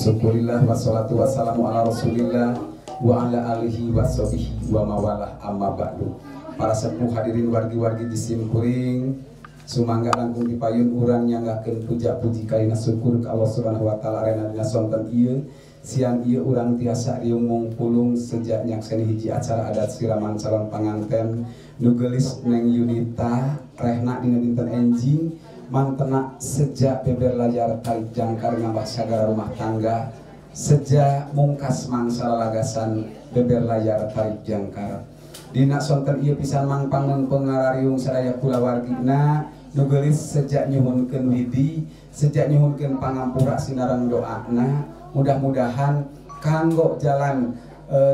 Syukurillah wassalatu wassalamu ala rasulillah wa ala alihi washabihi wa mawalah amma ba'du. Para sepuh hadirin wargi-wargi jisim kuring, sumangga langkung dipayun urang nyanggakeun puja puji kaina syukur ka Allah Subhanahu wa taala rena dina sonten ieu siang ieu urang tiasa riung mungpulung sejak nyakseni hiji acara adat siraman calon panganten nu geulis Neng Yunita rehna dina dinten enjing mantena sejak beber layar tarik jangkar ngambah sagara rumah tangga sejak mungkas mangsa lagasan beber layar tarik jangkar dina sonten ieu pisan mangpang pengarariung sadaya kulawargina nu geulis sejak nyuhunkeun widi sejak nyuhunkeun pangampura sinareng doana mudah-mudahan kanggo jalan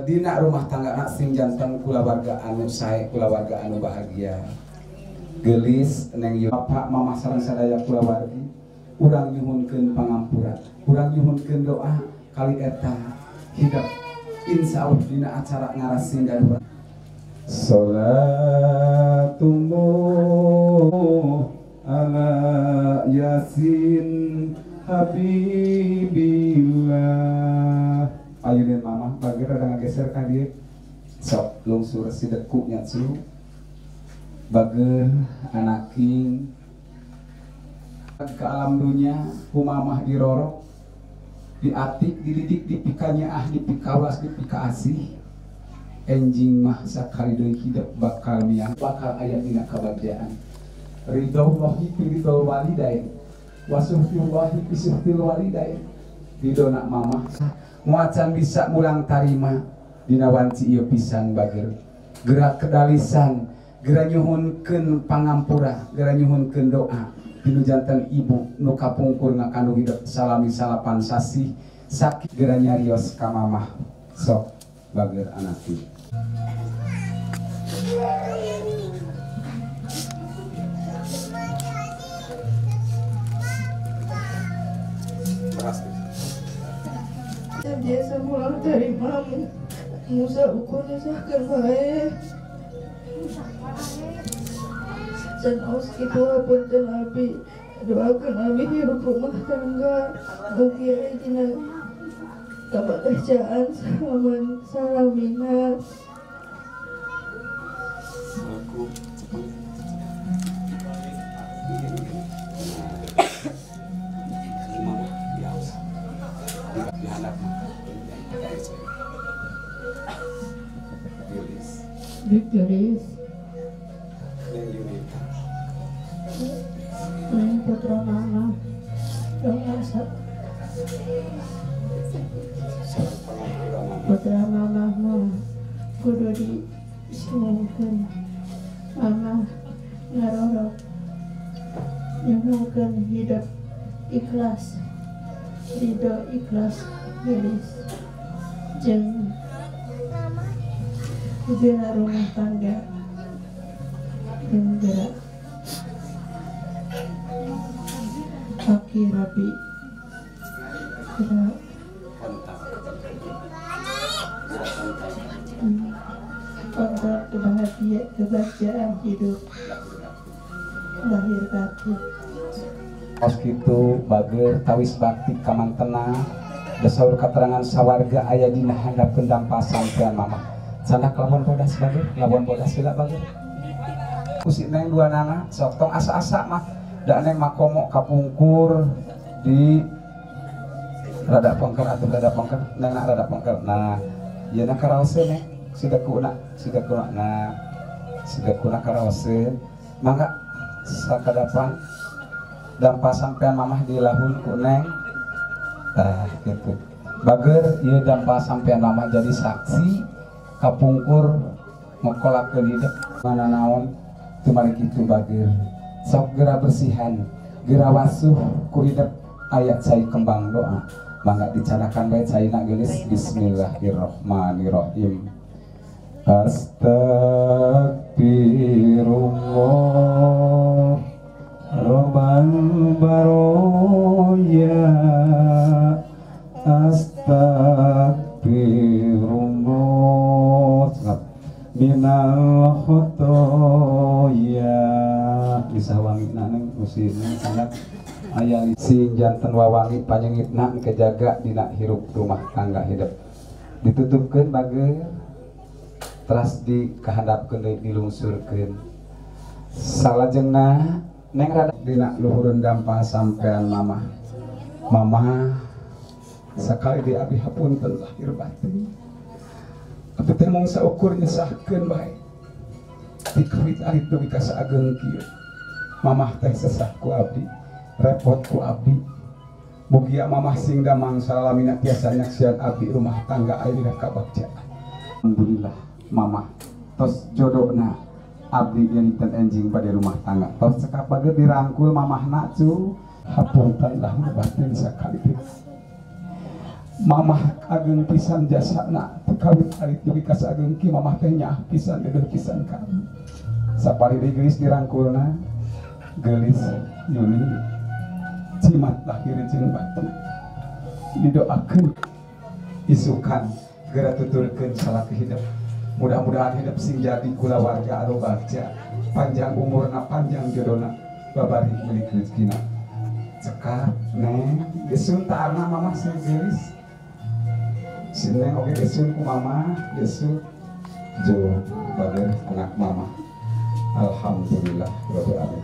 dina rumah tangga nak sing janten kulawarga anu sae kulawarga anu bahagia. Geulis Neng Yunita bapak mamah sareng sadaya kulawargi urang nyuhunkeun pangampura urang nyuhunkeun doa kali eta hidup insyaallah dina acara ngaras sing gaduh. Salatullah ala Yasin Habibillah. Ayunin mamah bager rada ngageser ka dieu sok lungsur sideku nya cu bager anaking ke alam dunia ku mamah dirorok diatik dididik dipikanyaah dipikawas dipikaasih enjing mah sakali deui hidup bakal miang bakal aya dina kabagjaan ridhollahi fi ridhol walidain wa suhtillahi fi suhtil walidain ridho nak mamah muacan bisa mulang tarima dina wanci ieu pisan bager gerak kedalisan gera nyuhunkeun pangampura gera nyuhunkeun doa dinu janten ibu nu kapungkur ngakandung hidup salami salapan sasih sakit gera nyarios ka mamah sok bager anaki. Biasa mulang tarima Musa ukur nyusahkeun bae. Sanaos kitu hapunten abi doakeun abi hirup rumah tangga mugi aya dina kabagjaan salaman salamina. Geulis Neng Yunita Neng putra mama doa putra mama mah kudu disungkeun mama ngarorok nyuhunkeun hidup ikhlas ridho ikhlas geulis jeung geura rumah tangga jeung geura kaki rapi geura kontak kebahagiaan kebahagiaan hidup lahir batin. Kos kitu bager tawis bakti kamantena dasaur katerangan sawarga aya dina handapkeun dampa sampean mamah. Candak lawan bodas bager, lawan bodas sila bager. Kusi neng dua nana, sok tong asa-asa mah, da neng makomo kapungkur di rada pengker atau rada pengker, neng nak rada pengker. Nah, ieu na karaoseun neng, sidekuna, sidekuna. Nah, sidekuna karaoseun. Mangga sakadapan dampa sampean mamah dilahun ku neng. Tah kitu. Bager ieu dampa sampean mamah jadi saksi kapungkur ngokolakeun hidup mana naon tumari kitu bager sok gera bersihan gera wasuh ku hidup ayat cai kembang doa mangga dicanakan bae caina geulis. Bismillahirrahmanirrahim. Astagfirullah Rabbal baroya astagfirullah minal khotoya. Bisa wangi neng usi neng sangat aya Abdi sing janten wawangi panyengitna kejaga dina hirup rumah tangga hidup. Ditutupkeun bager teras dikahandapkeun deui dilungsurkeun. Salajengna neng rada dina luhureun dampa sampean mamah. Mamah sakali di abdi hapunten lahir batin. Abdi teh mung saukur nyesahkeun bae. Dikawit alit dugi ka saageng kieu. Mamah teh sesah ku abdi, repot ku abdi. Mugia mamah sing damang salamina tiasa nyaksian abdi rumah tangga ayeuna kabagjaan. Alhamdulillah mamah tos jodohna abdi dinten enjing pada rumah tangga. Tos cekap bager dirangkul mamahna cu. Hapunten lahir batin sakali teh. Mamah ageng pisan jasana kawit alit dugi ka saageng ki mamah teh nyaah pisan dedeuh pisan ka abdi. Sapari deui geulis dirangkulna geulis Yuni cimat lahir jeung batin. Didoakeun isukan geura tuturkeun salaki hidup. Mudah-mudahan hidup sing jadi kulawarga anu bagja, panjang umurna, panjang jodona, babari milik rezekina. Cekap neng gesun tarna mamah sing geulis. Si neng oge gesun ku mamah, gesun jo bager anak mamah. Alhamdulillah rabbil alamin.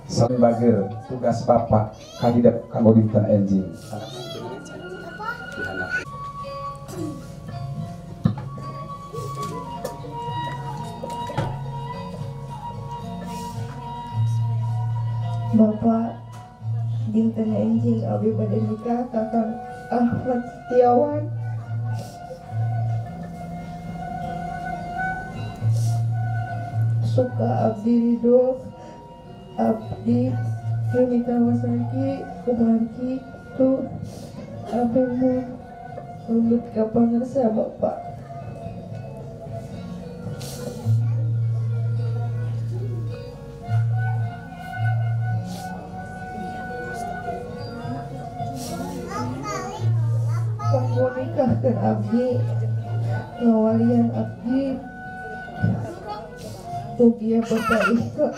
Salam bager tugas bapak kahidep kanggo dinten enjing. Bapak dinten enjing abdi bade nikah Kakang Ahmad Setiawan. Suka abdi ridho abdi Yunita Wasaki kumargi tu abdi mu lembut ka pangersa Bapak. Kanggo nikahkeun abdi ngawalian abdi mugia Bapak ikhlas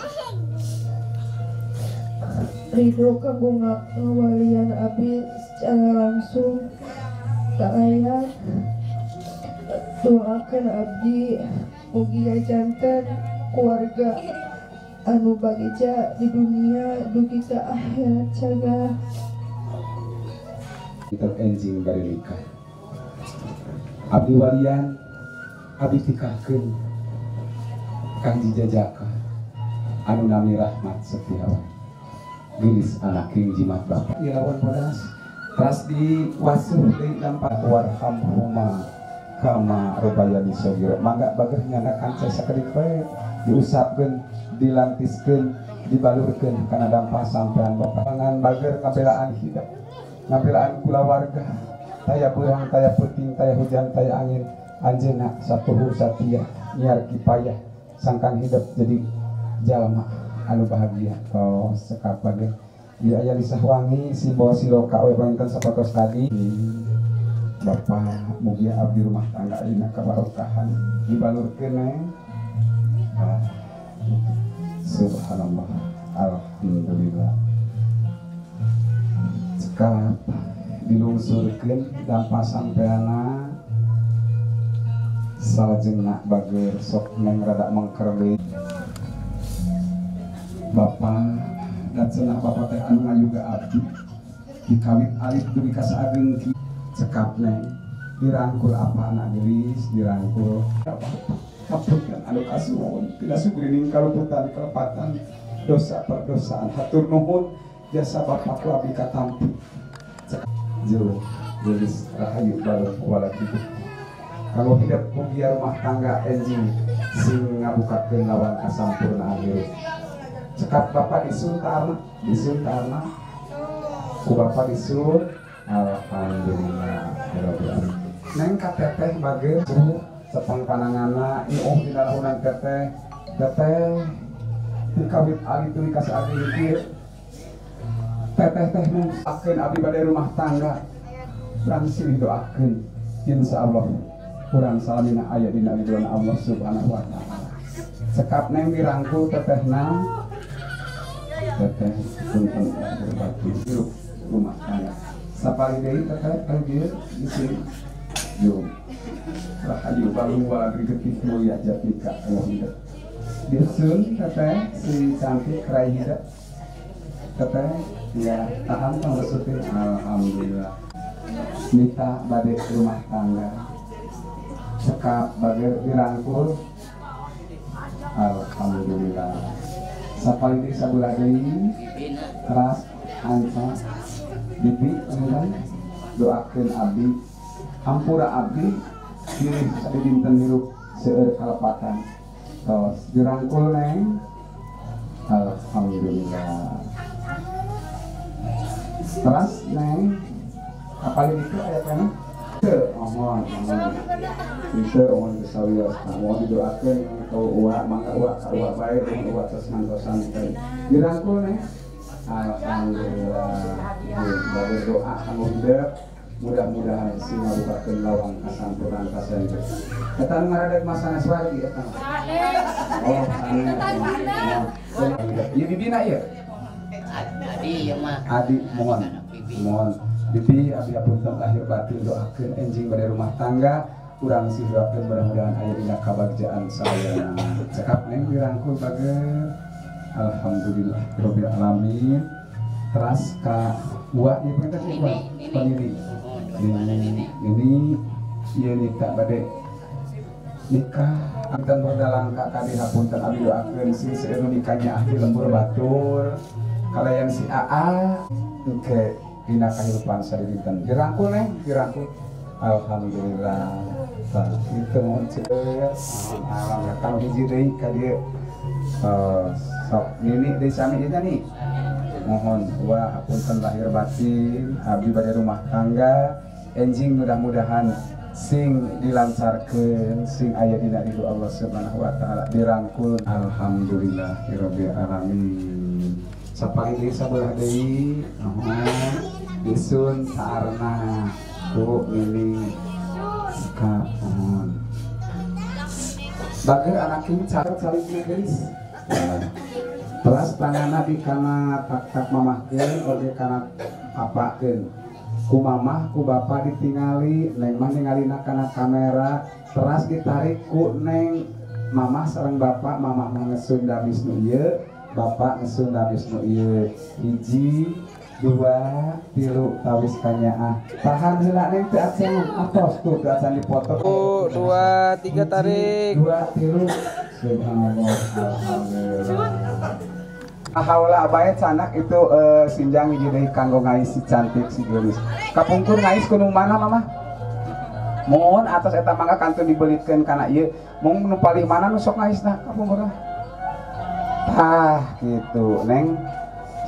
ridho kanggo ngawalian abdi secara langsung kaaya. Doakan abdi mugia janten keluarga anu bagja di dunia dugi ka akhirat cagah. Dinten enjing bari nikah abdi walian abdi tikahkeun Kang Jajaka anu nami Rahmat Setiawan geulis anak king jimat bapak ilawan bodas teras diwasuh deui lampa warhamhuma kama robayani sogira. Mangga bager nyana kanca sakedik we diusapkeun dilantiskeun dibalurkeun kana dampa sampean bapak. Ngan bager ngabelaan hidup, ngabelaan kulawarga, taya beurang taya peuting taya hujan taya angin, anjeunna satuhu satia nyiar kipayah sangkan hidup jadi jalma anu bahagia. Oh sekap bager ieu aya lisah wangi simbol siloka we panginten sapatos tadi. Bapak mugia abdi rumah tangga ayeuna kabarokahan dibalurkeun we. Subhanallah, alhamdulillah. Cekap dilungsurkeun dampa sampeana salajengna bager sok neng rada mengker deui. Bapak dan cenah bapak teh anu ngayuga abdi dikawit alit dugi ka saageng ki. Cekap neng dirangkul apa anak geulis dirangkul hapunten anu kasuhun tina sugrining kaluputan kelepatan dosa perdosaan hatur nuhun jasa bapak ku abdi katampi. Jero geulis rahayu balung walad hidup kanggo hidup mugia rumah tangga enjing sing ngabukakeun lawan kasampurnaan hirup. Cekap bapak disuntarna disuntarna ku bapak disun. Alhamdulillah rabbil alamin. Neng ka teteh bager sepang pananganna ieu dina lahunan teteh teteh dikawit alit dugi ka saageng kieu teteh teh mungsakeun abdi bade rumah tangga urang silih doakeun insyaallah urang salamina aya dina ridhoan Allah Subhanahu wa taala. Cekap neng dirangkul tetehna teteh punten berbakti hirup rumah tangga. Sapali deui teteh ka dieu di sini. Yo. Rahayu balung walagri getih mulia jatmika Allah hidup. Disun teteh si cantik rai hidup. Teteh ya tahan pangresutin alhamdulillah. Nita bade rumah tangga. Cekap bade dirangkul. Alhamdulillah. Sapali deui sabelah deui. Teras anca bibi pangeran doakeun abdi hampura abdi pilih sadidinten hirup seueur kalepatan. Tos dirangkul neng. Alhamdulillah. Teras neng apalagi itu aya kana? Teu mohon mohon. Teu mohon geus mohon didoakeun ka uwa mangga uwa ka uwa bae uwa tos ngantosan teh. Dirangkul neng. Alhamdulillah. Baru doa kanggo hidup mudah-mudahan sing ngabukakeun lawang kasampurnan kasampurna. Eta nu ngaradeg masana suargi eta. Oh, sanes. Ieu bibina ieu? Adi ieu mah. Adi mohon. Mohon. Bibi abi apunten lahir batin doakeun enjing bade rumah tangga urang sih doakeun mudah-mudahan aya dina kabagjaan sadayana. Cekap neng dirangkul bager. Alhamdulillah rabbil alamin. Teras ka uwa ieu panginten uwa panini. Ini ieu nikah bade nikah anten berdalang ka kadi hapunten abi doakeun sing seueur nu nikahnya ahli lembur batur kalayan si AA engke dina kahirupan sadidinten dirangkul neng dirangkul alhamdulillah. Tah kitu mohon seueur alhamdulillah kang hiji deui ka dieu. Sok nini deui sami ieu nih. Mohon wa hapunten lahir batin abdi bade rumah tangga enjing mudah-mudahan sing dilancarkeun sing aya dina ridho Allah Subhanahu wa taala dirangkul alhamdulillahirabbil alamin. Sapali deui sabelah deui mohon disun saarna ku nini ka mohon. Bager anak ini caret saling geus. Teras tanganna di kana tak-tak mamahkeun oge kana papakeun. Ku mamah ku bapa ditingali, neng mah ningalina kana kamera, teras ditarik ku neng mamah sareng bapak, mamah mah ngesun damis nu ieu, bapak ngesun damis nu ieu. Hiji, dua, tilu tawis kanyaah. Tahan heula neng teu acan atos tuh teu acan dipoto. 1, 2, 3 tarik. 2, 3. Subhanallah, alhamdulillah. Haula abae canak itu sinjang hiji deui kanggo ngais si cantik si geulis. Kapungkur ngais ku nu mana mama? Mohon atas eta mangga kantun dibelitkeun kana ieu. Mung nu palih mana nu sok ngaisna kapungkur. Tah kitu neng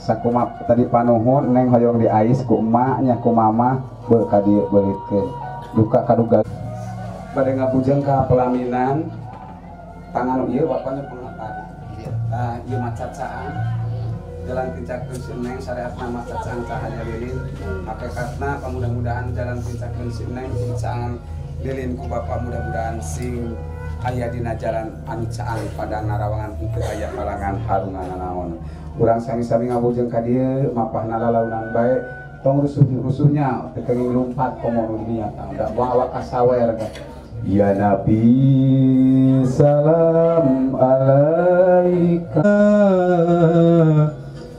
sakuma tadi panuhun neng hoyong diais ku emak nya ku mama beuh ka dieu beulitkeun. Duka kaduga bade ngabujeng ka pelaminan tangan ieu bapaknya pengetahuan. Tah ieu mah cacaan jalan tincakeun si neng syariatna mah cacaan cahaya lilin hakikatna mudah-mudahan jalan tincakeun si neng cacaan lilin ku bapak mudah-mudahan sing aya dina jalan anu caang pada ngarawangan henteu aya halangan harungan naon. Urang sami-sami ngabujeng ka dieu mapahna lalaunan bae tong rusuh-rusuhnya teu kenging lumpat komo nu dinya tah da buang awak kasawer ka. Ya Nabi salam alaika,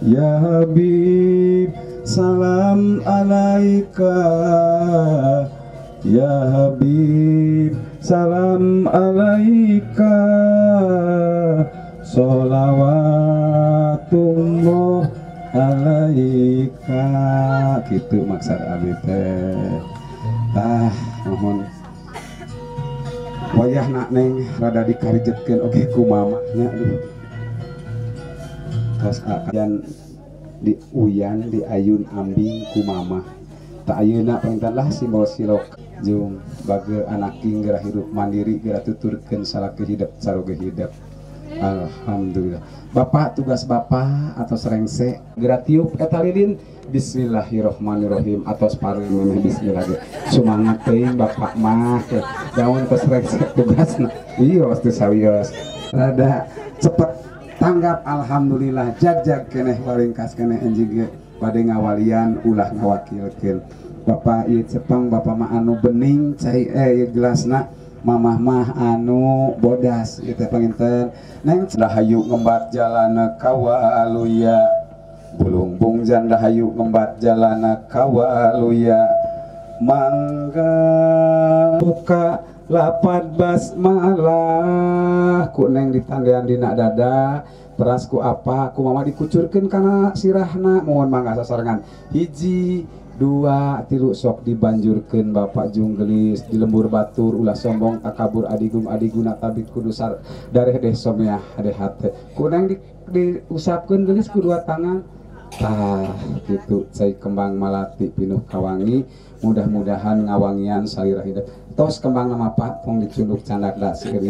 ya Habib salam alaika, ya Habib salam alaika, sholawatullah alaika. Gitu maksud abi teh. Tah mohon wayah nak neng rada dikarijetkeun oge ku mamahnya aduh. Tos akan di uyan di ayun ambing ku mamah. Tak ayeuna panginten lah simbol silok jung bage anak king geura hirup mandiri geura tuturkeun salaki hidup caroge hidup. Alhamdulillah. Bapak tugas bapak atau serengse geura tiup eta lilin bismillahirrahmanirrahim atau paling memeh bismillah ge. Sumangat teuing bapak mah teh. Daun tos rengse tugasna. Iya teu sawios. Rada cepet tanggap alhamdulillah jag-jag keneh waringkas keneh enjing ge. Bade ngawalian ulah ngawakilkeun. Bapak ieu cepeng bapak mah anu bening cai ieu gelasna mamah mah anu bodas ieu teh panginten. Neng rahayu ngembat jalana kawaluya. Bulungbung jan rahayu ngembat jalana kawaluya. Mangga buka lapad basmalah ku neng ditandean dina dada teras ku apa ku mama dikucurkeun kana sirahna mohon mangga sasarengan 1 2 3 sok dibanjurkeun bapak junggelis di lembur batur ulah sombong takabur adigung adiguna tabit kudusar dareh deh someah deh hate ku neng diusapkeun geulis ku dua tangan tah gitu cai kembang malati pinuh kawangi mudah-mudahan ngawangian salira hidup tos kembang nama pak tong dicunduk candak da seueur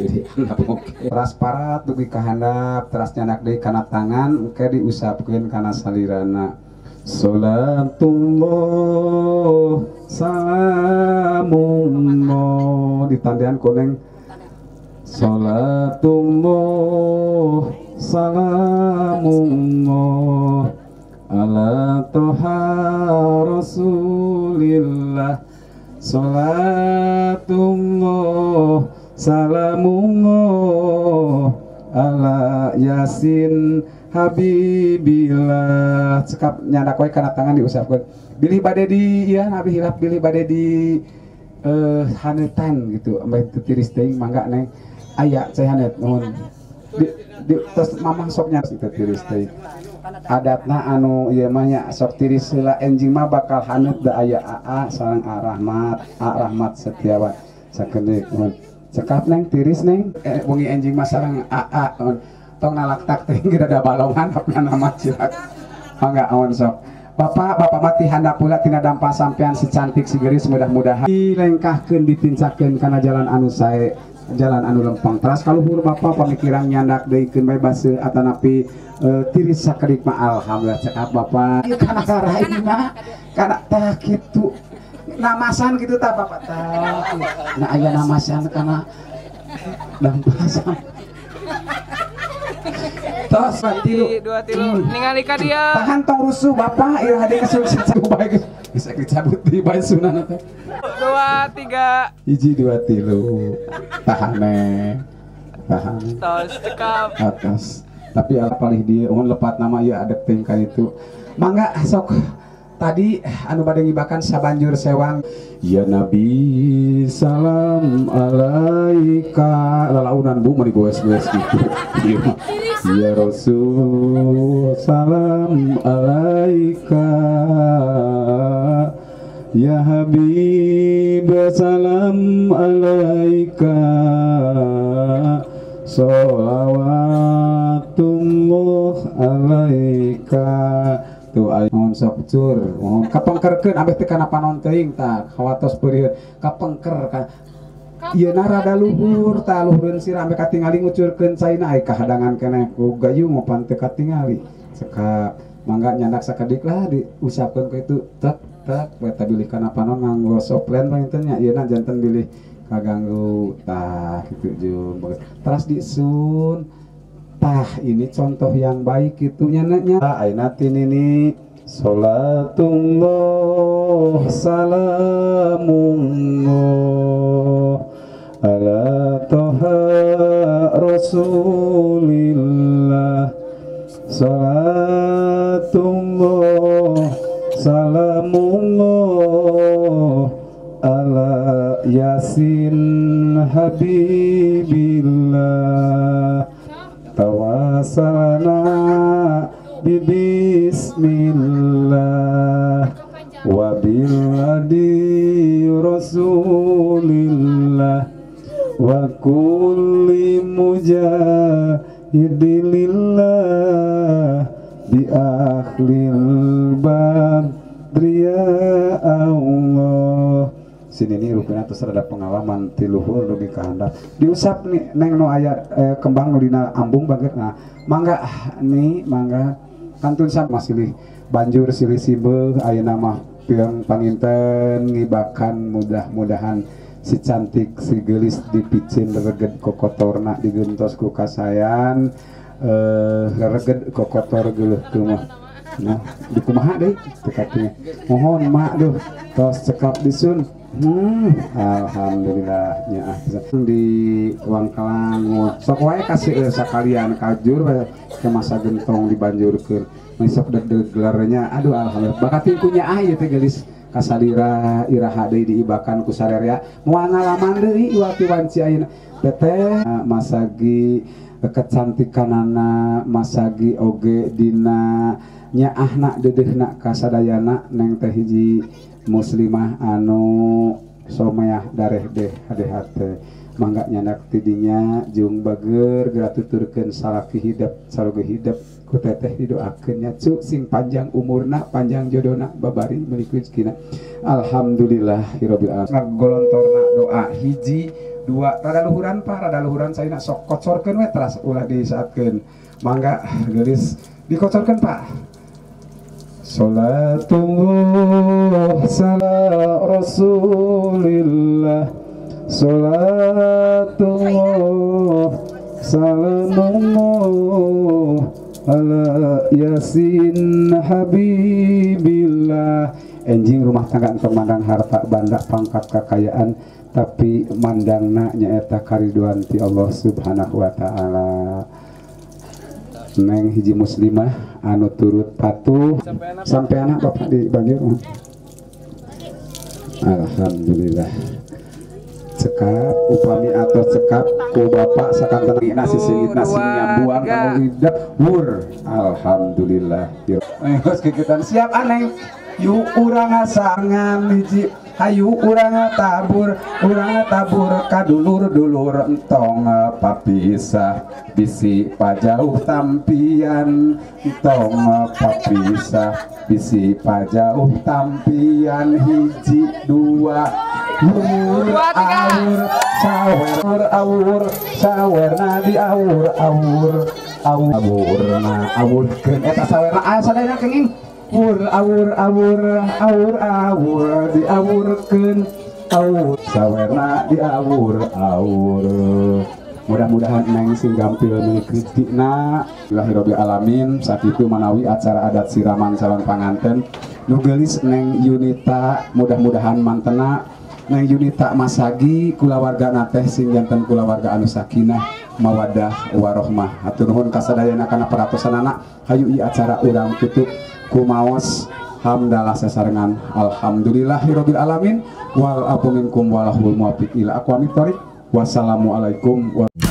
oke teras parat dugi ka handap teras nyandak deui kana tangan engke diusapkeun kana salirana salatullah salamullah ditandean koneng salatullah salamullah ala toha rasulillah salatullah salamullah ala yasin habibillah cekap nyandak we kana tangan diusapkeun bilih bade di ieu nabi hilap bilih bade di hanetan gitu ambeh teu tiris teuing mangga neng aya cai hanet nuhun di tos mamah sok nya teu tiris teuing adatna anu ieu mah nya sok tiris heula enjing mah bakal haneut da aya AA sareng A Rahmat, A Rahmat Setiawan sakedik nuhun cekap neng tiris neng wengi enjing mah sareng AA nuhun tong nalaktak teh geus ada balongan apna nama cilak mangga awan sok bapak bapak mati handap pula tina dampa sampean si cantik si geulis mudah-mudahan dilengkahkeun ditincakeun kana jalan anu sae jalan anu lempeng teras kaluhur bapak pamikiran nyandak deuikeun bae baseuh atanapi tiris sakedik mah alhamdulillah cekap bapak kana karah ini mah kana tah kitu namasan kitu tah bapak tah nah aya namasan kana dampasan tos 2 3 ningali ka dia tahan tong rusuh bapak ieu hade kesul bae geus dicabut di bae sunana teh 2 3 1 2 3 tahan tahan tos cekap atas tapi palih dia mohon lepat nama ieu adek teuing ka itu mangga sok tadi anu bade ngibakan sabanjur sewang ya nabi salam alaika lalaunan bu mani goes-goes gitu ya rasul salam alaika ya habib salam alaika sholawatullah alaika tuh ayo mohon sok cur mohon kapengkerkeun ambeh teu kana panon teuing tah kawatos peurieun kapengker ka ieu na rada luhur tah luhureun sirah ambeh katingali ngucurkeun caina ai kahadangan keneh ku gayung opan teu katingali cekap mangga nyandak sakedik lah diusapkeun ku itu tek tek we teh bilih kana panon nganggo soplen panginten nya ieu na janten bilih kaganggu tah kitu jeung teras disun tah ini contoh yang baik gitu nya nya ayeuna tinini salatullah salamullah ala toha rasulillah salatullah salamullah ala yasin habibillah tawasalna bibismillah wabiladi rasulillah wa kulli mujahidilillah bi akhlil badri ya Allah. Sini nih rupina terus ada pengalaman ti luhur dugi ka handap diusap nih neng nu aya kembang nu dina ambung bager nah mangga nih mangga kantun sam masih banjur silih sibeuh ayeuna mah piang panginten ngibakan mudah-mudahan si cantik si geulis dipicin rereged kokotorna digentos ku kasayan rereged kokotor geuleuh kumaha Nah, di kumaha deui cekapnya. Mohon mak duh tos cekap disun. Alhamdulillah nya di Wangkelang sok wae kasih sakalian kajur ke masa gentong dibanjurkeun. Mun sok deg-deg gelarnya aduh alhamdulillah. Bakat tingkunya ah ieu teh geulis kasalira iraha deui diibakan ku sarerea moal ngalaman deui iwati wanci ayeuna teteh masagi kecantikanana masagi oge dina nyaahna dedehna kasadayana neng teh hiji muslimah anu someah dareh deh hade mangga nyandak tidinya jung bager geura tuturkeun salaki hidep saroge hidep ku teteh didoakeun nya cu sing panjang umurna panjang jodona babari milik rezekina. Alhamdulillahirabbil alamin. Ngagolontorna doa hiji dua rada luhuran pak rada luhuran saena sok kocorkeun we teras ulah disaatkeun mangga geulis dikocorkeun pak. Salatullah ala Rasulillah salatullah salamullah ala Yasin Habibillah. Enjing rumah tangga entong mandang harta banda pangkat kekayaan tapi mandangna nyaeta kariduan ti Allah Subhanahu wa taala. Neng hiji muslimah anu turut patuh sampai anak bapak di banjir. Alhamdulillah cekap upami atau cekap ku bapak sakanten nasi singit nasi nyambuang anu hidup wur. Alhamdulillah geus kikitan siap aneng yuk urang asangan hiji hayu urang tabur kadulur-dulur entong papisah bisi pajauh tampian entong papisah bisi pajauh tampian hiji dua wur awur sawer awur sawerna di awur awur awurna awurkeun eta sawerna aya sadayana kenging awur awur awur awur awur diawurkeun awur sawerna diawur awur. Mudah-mudahan neng sing gampil milik rezekina. Alhamdulillahirabbil alamin. Sakitu manawi acara adat siraman calon panganten nu geulis neng Yunita mudah-mudahan mantena neng Yunita masagi kulawarga teh sing janten kulawarga anu sakinah mawadah warohmah. Hatur nuhun kasadayana kana peratosanana. Hayu ieu acara urang tutup kumaos hamdalah sasarengan alhamdulillahirabbil alamin wal afu minkum walahul muwaffiq ila aqwamit thoriq. Wassalamualaikum warahmatullahi.